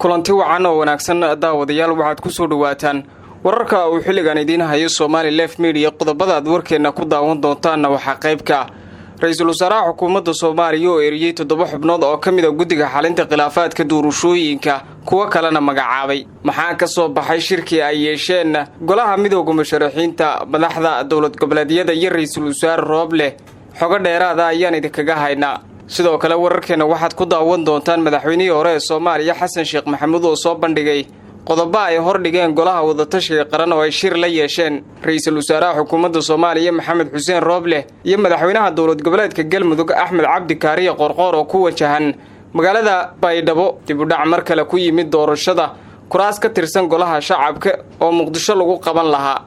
Kulanti wacan oo wanaagsan, daawadayaal. Waxaad ku soo dhawaataan wararka uu xilligan idiin hayo Somali Live Media. Qodobada aad warkeenna ku daawan doontaanna waxaa qaybka ra-iisul wasaaraha xukuumadda Soomaaliya oo eriyey toddoba xubnood oo ka mid a guddiga xalinta khilaafaadka doorashooyinka, kuwo kalena magacaabay. Maxaa ka soo baxay shirkii ay yeesheen golaha midooda musharaxiinta, madaxda dowlad goboleedyada iyo ra-iisul wasaare Rooble? Xogo dheeraada ayaan idinkaga haynaa. Sidoo kale wararkeenna waxaad ku daawan doontaan madaxweynihii hore ee Soomaaliya Xasan Sheekh Maxamuud oo soo bandhigay qodobo ay hordhigeen golaha wadatashiga qaran oo ay shir la yeesheen ra-iisul wasaaraha xukuumadda Soomaaliya Maxamed Xuseen Rooble iyo madaxweynaha dowlad goboleedka Galmudug Axmed Cabdi Kaariye Qorqoor oo ku wajahan magaalada Baydhabo. Dibudhac mar kale ku yimid doorashada kuraas ka tirsan golaha shacabka oo Muqdisho lagu qaban lahaa.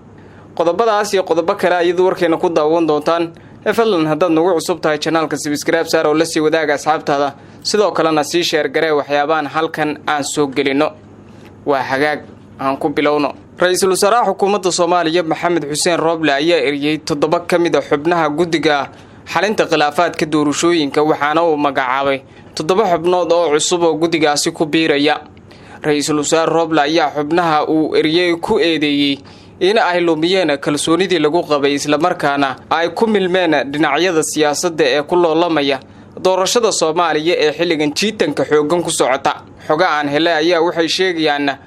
Qodobadaas iyo qodobo kale ayadu warkeena ku daawan doontaan. Ee fadlan, haddaad nagu cusub tahay channelka, subscribe saar oo la sii wadaaga asxaabtaada, sidoo kalena sii share garee waxyaabahan halkan aan soo gelinno. Waa hagaag, aan ku bilowno. Ra-iisul wasaaraha xukuumadda Soomaaliya Maxamed Xuseen Rooble ayaa eriyey toddoba ka mid a xubnaha guddiga xalinta khilaafaadka doorashooyinka, waxaana uu magacaabay toddoba xubnood oo cusub oo guddigaasi ku biiraya. Ra-iisul wasaare Rooble ayaa xubnaha uu eriyey ku eedeeyey in ay lumiyeen kalsoonidii lagu qabay, islamarkaana ay ku milmeen dhinacyada siyaasadda ee ku loolamaya doorashada Soomaaliya ee xilligan jiitanka xooggan ku socota. Xoga aan helay ayaa waxay sheegayaan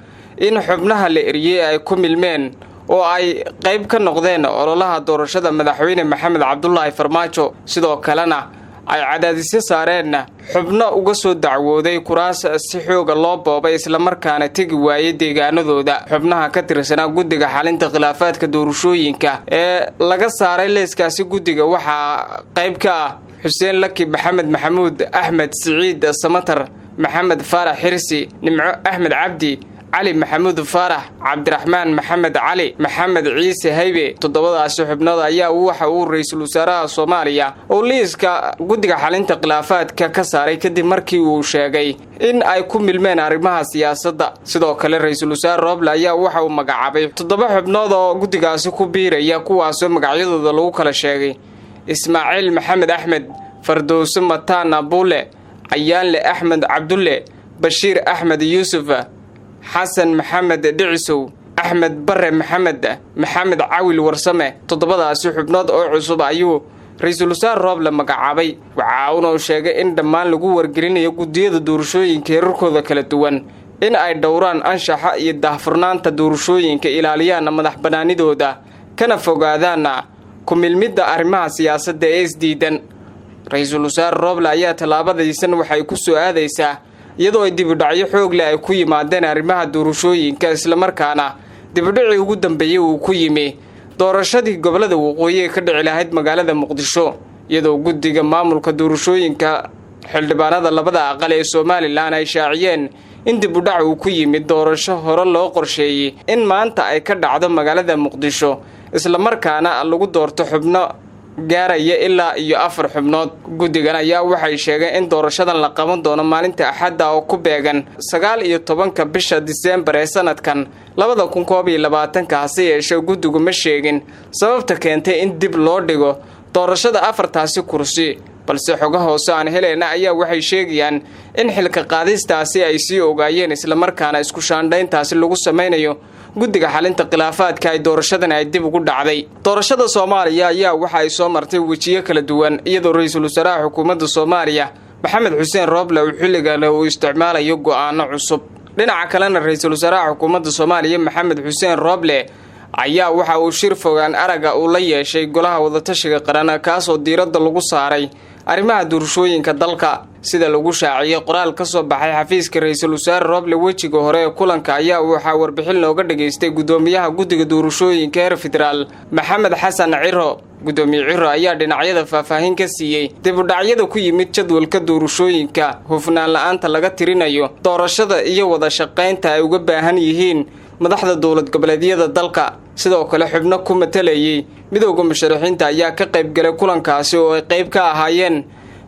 in xubnaha la eriyey ay ku milmeen oo ay qayb ka noqdeen ololaha doorashada madaxweyne Maxamed Cabdulaahi Farmaajo, sidoo kalena ay cadaadisyo saareen xubno uga soo dacwooday kuraas si xooga loo boobay, islamarkaana tegi waayay deegaanadooda. Xubnaha ka tirsanaa guddiga xalinta khilaafaadka doorashooyinka ee laga saaray leeskaasi guddiga waxaa qayb ka ah Xuseen Laki Maxamed, Maxamuud Axmed Siciid Samatar, Maxamed Faarax Xirsi, Nimco Axmed Cabdi, Cali Maxamuud Faarax, Cabdiraxmaan Maxamed Cali, Maxamed Ciise Haybe. Toddobadaasi xubnood ayaa waxa uu ra-iisul wasaaraha Soomaaliya uu liiska guddiga xalinta khilaafaadka ka saaray kadib markii uu sheegay in ay ku milmeen arrimaha siyaasadda. Sidoo kale ra-iisul wasaare Rooble ayaa waxa uu magacaabay toddoba xubnood oo guddigaasi ku biiraya, kuwaasoo magacyadooda lagu kala sheegay Ismaaciil Maxamed Axmed, Fardowse Mataan Abuule, Cayaanle Axmed Cabdulle, Bashiir Axmed Yuusuf, Xasan Maxamed Dhicisow, Axmed Bare Maxamed, Maxamed Cawil Warsame. Toddobadaasi xubnood oo cusub ayuu ra-iisul wasaare Rooble magacaabay. Waxa uuna sheegay in dhammaan lagu wargelinayo guddiyada doorashooyinka heerarkooda kala duwan in ay dhowraan anshaxa iyo daahfurnaanta doorashooyinka, ilaaliyaanna madax bannaanidooda, kana fogaadaanna ku milmidda arrimaha siyaasadda ee isdiidan. Ra-iisul wasaare Rooble ayaa tallaabadiisan waxay ku soo aadaysaa iyadoo ay dibudhacyo xoog leh ay ku yimaadeen arrimaha doorashooyinka, islamarkaana dibudhacii ugu dambeeyey uu ku yimi doorashadii gobolada waqooyi ee ka dhici lahayd magaalada Muqdisho, iyadoo guddiga maamulka doorashooyinka xildhibaanada labada aqal ee Somaliland ay shaaciyeen in dibudhac uu ku yimid doorasho hore loo qorsheeyey in maanta ay ka dhacdo magaalada Muqdisho, islamarkaana lagu doorto xubno gaaraya ilaa iyo afar xubnood. Guddigan ayaa waxay sheegeen in doorashadan la qaban doono maalinta Axadda oo ku beegan 19-ka bisha Diseembar ee sanadkan 2021-ka. Hase yeeshee guddigu ma sheegin sababta keentay in dib loo dhigo doorashada afartaasi kursi, balse xogo hoose aan helayna ayaa waxay sheegayaan in xilka qaadistaasi ay sii ogaayeen, islamarkaana isku shaandhayntaasi lagu samaynayo guddiga xalinta khilaafaadka ay doorashadan ay dib ugu dhacday. Doorashada Soomaaliya ayaa waxa ay soo martay wejiyo kala duwan, iyadoo ra-iisul wasaaraha xukuumadda Soomaaliya Maxamed Xuseen Rooble uu xilligale uu isticmaalayo go'aano cusub. Dhinaca kalena, ra-iisul wasaaraha xukuumadda Soomaaliya Maxamed Xuseen Rooble ayaa waxa uu shir fogaan araga uu la yeeshay golaha wadatashiga qaran, kaasoo diiradda lagu saaray arrimaha doorashooyinka dalka, sida lagu shaaciyey qoraal ka soo baxay xafiiska ra-iisul wasaare Rooble. Wejiga hore ee kulanka ayaa waxaa warbixin looga dhageystay guddoomiyaha guddiga doorashooyinka heer federaal Maxamed Xasan Ciro. Guddoomiye Ciro ayaa dhinacyada faahfaahin ka siiyey dibudhacyada ku yimid jadwalka doorashooyinka, hufnaan la-aanta laga tirinayo doorashada iyo wada shaqaynta ay uga baahan yihiin madaxda dowlad goboleedyada dalka. Sidoo kale xubno ku matalayay midowda musharaxiinta ayaa ka qaybgalay kulankaasi, oo ay qayb ka ahaayeen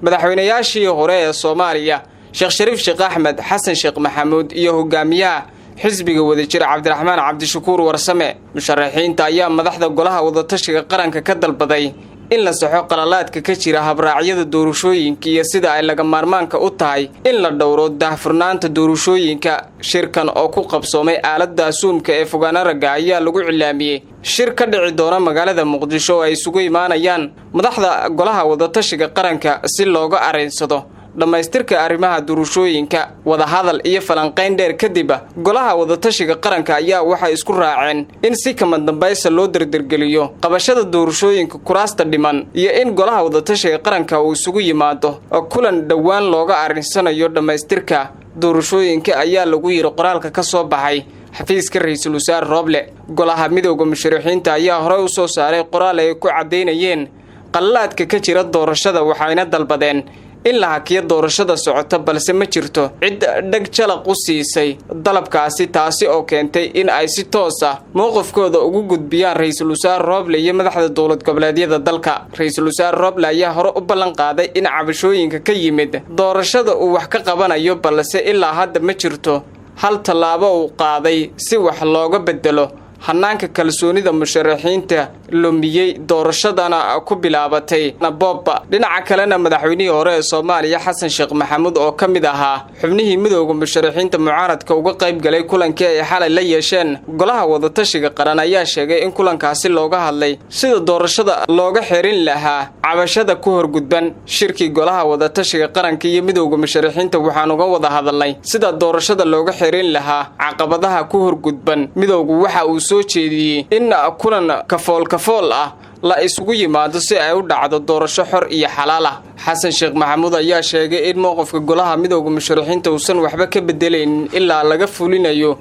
madaxweynayaashii hore ee Soomaaliya Sheekh Shariif Sheekh Axmed, Xasan Sheekh Maxamuud iyo hogaamiyaha xisbiga Wadajir Cabdiraxmaan Cabdishakuur Warsame. Musharaxiinta ayaa madaxda golaha wadatashiga qaranka ka dalbaday In la saxo qalalaadka ka jira habraacyada doorashooyinka iyo sida ay laga maarmaanka u tahay in la dhowro daahfurnaanta doorashooyinka. Shirkan oo ku qabsoomay aaladda Zoomka ee fogaan aragga ayaa lagu cilaamiyey shir ka dhici doona magaalada Muqdisho oo ay isugu imaanayaan madaxda Golaha Wadatashiga Qaranka si looga arinsado dhammaystirka arrimaha doorashooyinka. Wadahadal iyo falanqayn dheer kadib, Golaha Wadatashiga Qaranka ayaa waxay isku raaceen in si kama dambaysa loo dardargeliyo qabashada doorashooyinka kuraasta dhiman iyo in Golaha Wadatashiga Qaranka uu isugu yimaado kulan dhowaan looga arrinsanayo dhammaystirka doorashooyinka, ayaa lagu yidhi qoraalka ka soo baxay xafiiska ra-iisul wasaare Rooble. Golaha Midowda Musharaxiinta ayaa horey u soo saaray qoraal ay ku caddaynayeen qalalaadka ka jira doorashada, waxayna dalbadeen in la hakiyo doorashada socota, balse ma jirto cid dheg jalaq u siisay dalabkaasi, taasi oo keentay in ay si toos ah mowqifkooda ugu gudbiyaan ra-iisul wasaare Rooble iyo madaxda dowlad goboleedyada dalka. Ra-iisul wasaare Rooble ayaa hore u ballan qaaday in cabashooyinka ka yimid doorashada uu wax ka qabanayo, balse ilaa hadda ma jirto hal tallaabo uu qaaday si wax looga bedelo hanaanka kalsoonida musharaxiinta lumiyey, doorashadana ku bilaabatay naboobba. Dhinaca kalena, madaxweynihii hore ee Soomaaliya Xasan Sheekh Maxamuud oo ka mid ahaa xubnihii Midowda Musharaxiinta mucaaradka uga qayb galay kulankii ay xalay la yeesheen Golaha Wadatashiga Qaran ayaa sheegay in kulankaasi looga hadlay sida doorashada looga xirin lahaa cabashada ku horgudban. Shirkii Golaha Wadatashiga Qaranka iyo Midowda Musharaxiinta waxaan uga wada hadalnay sida doorashada looga xirin lahaa caqabadaha ku horgudban. Midowgu waxa uu soo jeediyey in kulan kafool kafool ah la isugu yimaado si ay u dhacdo doorasho xor iyo xalaal ah. Xasan Sheekh Maxamuud ayaa sheegay in mowqifka Golaha Midowda Musharaxiinta uusan waxba ka bedelaynin ilaa laga fulinayo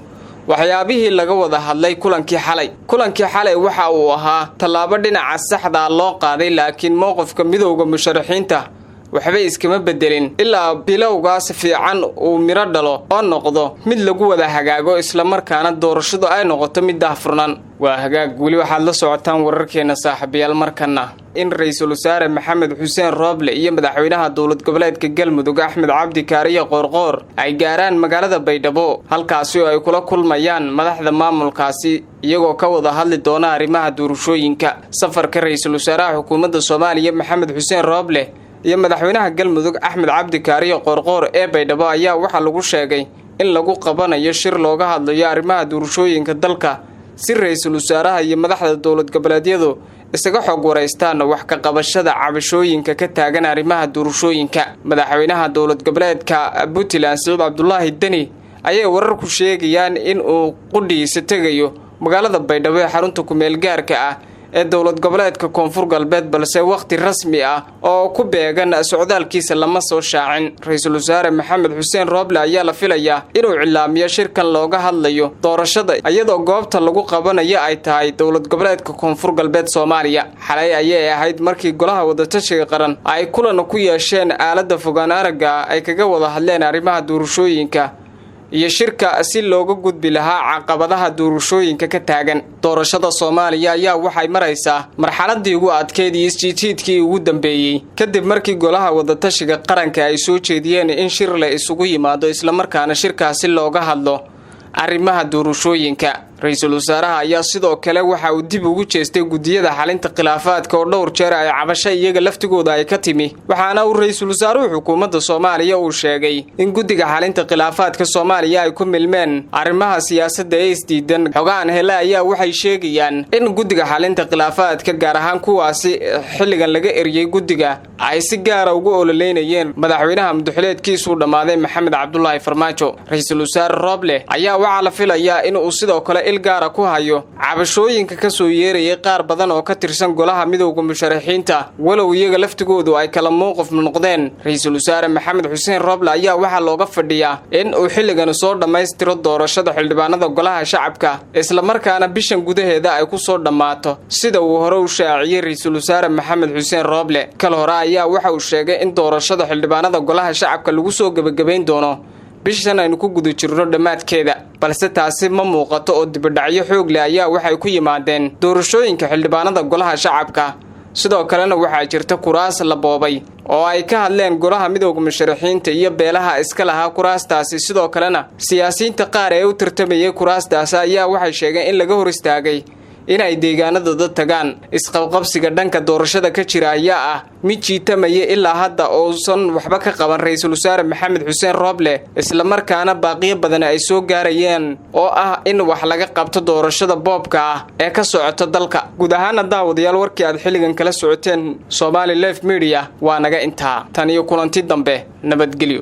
waxyaabihii laga wada hadlay kulankii xalay. Kulankii xalay waxa uu ahaa tallaabo dhinaca saxdaa loo qaaday, laakiin mowqifka Midowda Musharaxiinta waxba iskama bedelin ilaa bilowgaas fiican uu midho dhalo oo noqdo mid lagu wada hagaago, islamarkaana doorashadu ay noqoto mid daahfurnan. Waa hagaag, weli waxaad la socotaan wararkeena, saaxiibayaal. Markana in ra-iisul wasaare Maxamed Xuseen Rooble iyo madaxweynaha dowlad goboleedka Galmudug Axmed Cabdi Kaariye Qoorqoor ay gaaraan magaalada Baydhabo, halkaasi oo ay kula kulmayaan madaxda maamulkaasi, iyagoo ka wada hadli doona arrimaha doorashooyinka. Safarka ra-iisul wasaaraha xukuumadda Soomaaliya Maxamed Xuseen Rooble iyo madaxweynaha Galmudug Axmed Cabdi Kaariye Qoorqoor ee Baydhabo ayaa waxaa lagu sheegay in lagu qabanayo shir looga hadlayo arrimaha doorashooyinka dalka, si ra-iisul wasaaraha iyo madaxda dowlad goboleedyadu isaga xog waraystaan wax ka qabashada cabashooyinka ka taagan arrimaha doorashooyinka. Madaxweynaha dowlad goboleedka Puntland Saciid Cabdulaahi Deni ayay wararku sheegayaan in uu qudhiisa tegayo magaalada Baydhabo ee xarunta kumeel gaarka ah ee dowlad goboleedka Koonfur Galbeed, balse wakhti rasmi ah oo ku beegan socdaalkiisa lama soo shaacin. Ra-iisul wasaare Maxamed Xuseen Rooble ayaa la filayaa inuu cilaamiyo shirkan looga hadlayo doorashada, iyadoo goobta lagu qabanayo ay tahay dowlad goboleedka Koonfur Galbeed Soomaaliya. Xalay ayay ahayd markii Golaha Wadatashiga Qaran ay kulan ku yeesheen aaladda fogaan aragga, ay kaga wada hadleen arrimaha doorashooyinka iyo shirka si looga gudbi lahaa caqabadaha doorashooyinka ka taagan. Doorashada Soomaaliya ayaa waxay maraysaa marxaladii ugu adkeyd iyo isjiidjiidkii ugu dambeeyey, kadib markii Golaha Wadatashiga Qaranka ay soo jeediyeen in shir la isugu yimaado, islamarkaana shirkaasi looga hadlo arrimaha doorashooyinka. Ra-iisul wasaaraha ayaa sidoo kale waxa uu dib ugu jeestay guddiyada xalinta khilaafaadka oo dhowr jeer ay cabasho iyaga laftigooda ay ka timi, waxaana uu ra-iisul wasaaruhu xukuumadda Soomaaliya uu sheegay in guddiga xalinta khilaafaadka Soomaaliya ay ku milmeen arrimaha siyaasadda ee isdiidan. Xogahan hele ayaa waxay sheegayaan in guddiga xalinta khilaafaadka, gaar ahaan kuwaasi xilligan laga eriyey guddiga, ay si gaara ugu ololeynayeen madaxweynaha muduxileedkiisuu dhammaaday Maxamed Cabdulaahi Farmaajo. Ra-iisul wasaare Rooble ayaa waxaa la filayaa in uu sidoo kale il gaara ku hayo cabashooyinka ka soo yeerayay qaar badan oo ka tirsan Golaha Midowda Musharaxiinta, walow iyaga laftigoodu ay kala mowqif noqdeen. Ra-iisul wasaare Maxamed Xuseen Rooble ayaa waxaa looga fadhiyaa in uu xilligan soo dhammaystiro doorashada xildhibaanada Golaha Shacabka, islamarkaana bishan gudaheeda ay ku soo dhammaato, sida uu hore u shaaciyey ra-iisul wasaare Maxamed Xuseen Rooble. Kal hore ayaa waxa uu sheegay in doorashada xildhibaanada Golaha Shacabka lagu soo gebagabayn doono bishan aynu ku guda jirno dhammaadkeeda, balse taasi ma muuqato oo dibadhacyo xoog leh ayaa waxay ku yimaadeen doorashooyinka xildhibaanada Golaha Shacabka. Sidoo kalena waxaa jirta kuraas la boobay oo ay ka hadleen Golaha Midowda Musharaxiinta iyo beelaha iska lahaa kuraastaasi. Sidoo kalena siyaasiyiinta qaar ee u tartamayay kuraastaasi ayaa waxay sheegeen in laga hor istaagay inay deegaanadooda tagaan. Isqabqabsiga dhanka doorashada ka jira ayaa ah mid jiitamaya ilaa hadda uusan waxba ka qaban ra-iisul wasaare Maxamed Xuseen Rooble, islamarkaana baaqiyo badan ay soo gaarayeen oo ah in wax laga qabto doorashada boobka ah ee ka socota dalka. Guud ahaana daawadayaal, warkii aad xilligan kala socoteen Somali Live Media waa naga intaa. Tan iyo kulanti dambe, nabadgelyo.